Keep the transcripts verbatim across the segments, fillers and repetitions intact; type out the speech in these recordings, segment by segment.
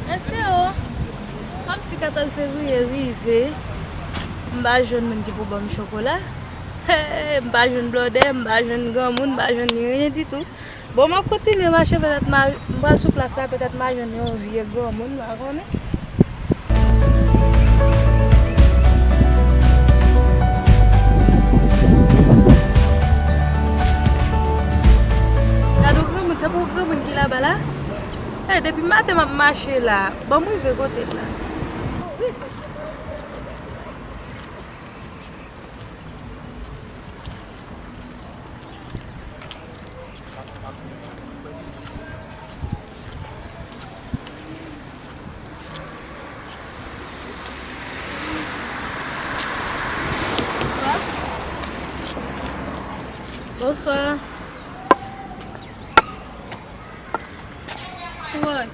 Mesye o, kòmsi katòz fevriye rive, m pa jwenn moun ki pou ban m chokola. M pa jwenn blòdè, m pa jwenn granmoun, m pa jwenn ni anyen ditou. Bon, m ap kontinye mache, petèt m a, m pral sou plas la, petèt m a jwenn yon vye granmoun, m pa konnen. Gade yon granmoun, se pa yon granmoun ki laba la? Ey, depi maten m ap mache la, ban m rive kote l la. Bonswa. Woy.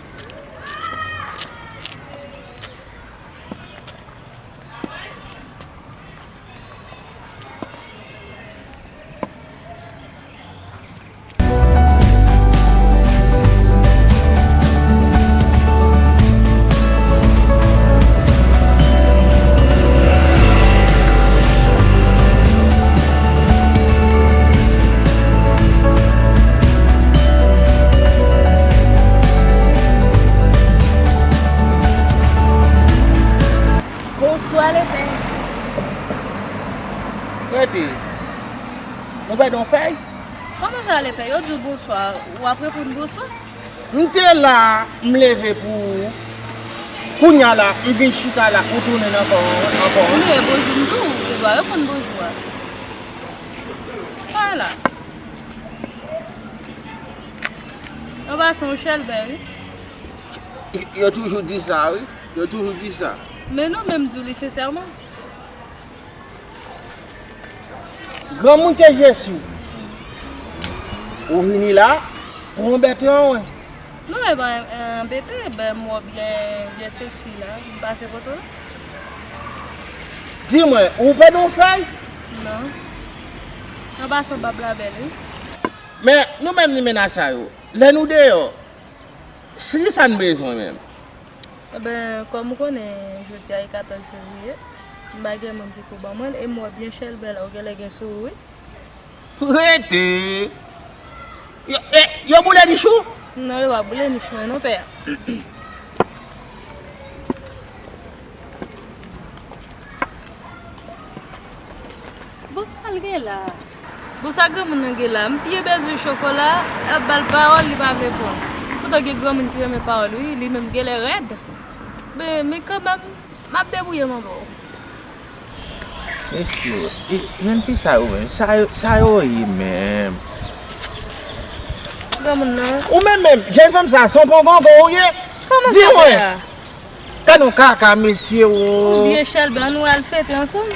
Bonswa, lepè. Rete. Nou pèdi yon fèy? Kòman sa, lepè? Yo di w bonswa, w ap reponn bonswa? M te la, m leve pou ou. Kounya la, m vin chita la, ou tounen ankò, ankò. M leve bonjou m tou, ou te dwa reponn bonjou a. Sa la. Anba se yon chèlbè, wi. Yo toujou di sa, wi. Yo toujou di sa. Men non, men m di w li sensèman. Granmoun ke je suis. Ou vini la pou anbète an, wi. Non, e pa anbete, ben, m wè w byen, byen seksi la, m pase kote w. Di mwen, ou pèdi yon fèy? Non. Anba se yon bab la bèl, wi. Men, nou menm limena sa yo, lè nou deyò, se kisa n bezwen menm? Eben, kòm ou konnen, jodi a e katòz fevriye, m pa gen moun ki pou ban mwen l, e m wè w byen chèlbè la, ou genlè gen sou ou, wi. Rete! Yo, e, yo boule nich ou? Non, yo pa boule nich mwen non, pè a. Bon, sa l gen la? Bon, sa granmoun nan gen la? M byen bezwen chokola, ap ba l pawòl, li pa vle pran. Poutan gen granmoun ki renmen pawòl, wi, li menm genlè rèd. Men, men kanmenm, m ap debouye m anba w. Mesye, e, jèn fi sa yo menm, sa yo, sa yo ye menm? Granmoun nan. Ou menm menm, jèn fanm sa, se yon pongongon ou ye? Kòman sa fè a? Di mwen. Gad yon kaka, mesye, o. Ou byen chèlbè, ann nou al fete ansanm.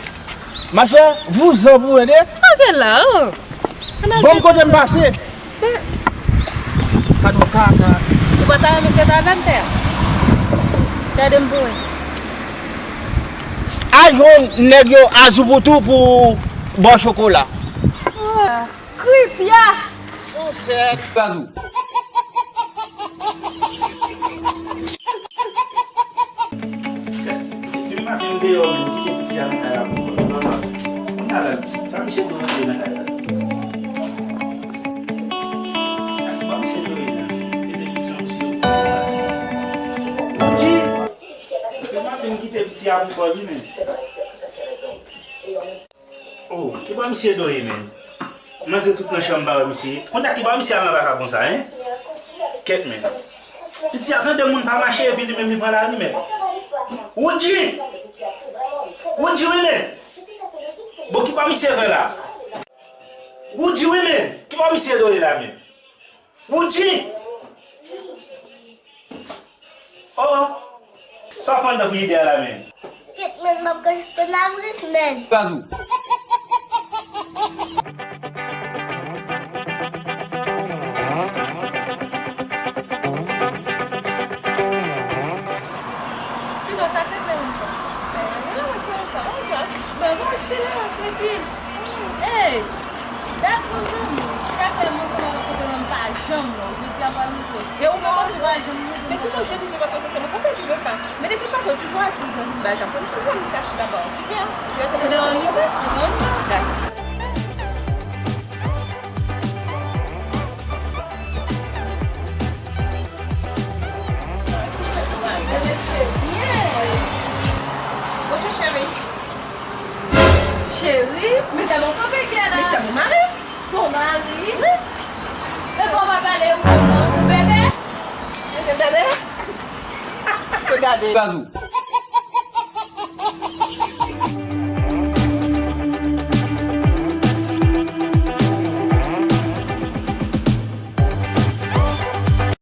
Machè, vouzan pou mwen, tande. Sa w gen la, o? Ann al fete ansanm. Bon, kote m pase? Gad yon kaka. Ou pa ta renmen fete avè m, pè a? Gade m pou wè. Al jwenn nèg yo azoupoutou pou ba w chokola. Ah. Kripya! Sousèt! Kazou. Depi maten m deyò menm, kite piti a nan kay la pou mwen. Kounya la, sa misye dwe rantre nan kay la. Ak pa misye dwe la. Televizyon misye. Bondye! Depi maten m kite piti a pou kò li menm. Oh, ki bò misye dwe ye menm? M antre tout nan chanm m pa wè misye. Konn sa ki bò misye al nan vakabon sa, en? Kèt men. Piti a tande moun pa mache epi li menm li pran lari men. Woodji! Woodji wi men! Bon, ki bò misye fè la? Woodji wi men! Ki bò misye dwe ye la men? Woodji! Oh! Sa w fè anndan frijidè a la menm? Kèt men, m ap ka choute nan vris men. Kazou. Sinon, sa te fè yon fwa. Men, men, men, mwen cheri, sa, mwen sa, men, mwen cheri, trankil. Ey! Dat mwen zanmi, chak lè m ansanm avèk kote m pa janm wè w, jodi a m pral montre w. E ou menm osi pa janm montre m. Men ki jan jodi se pa fè sa, se mwen konpè. Ti zanmi, bay sa pou m, ti zanmi, sa se dabò. Ti byen. Ou byen, ou byen, ou byen? Dakò. Bonjou, cheri. Cheri, mezanmi, ou kanpe kiyè la? Mezanmi, mari. Ton mari? Wi. E kòman pale ou konn non? Bebe? Bebe? Regade. Gazou.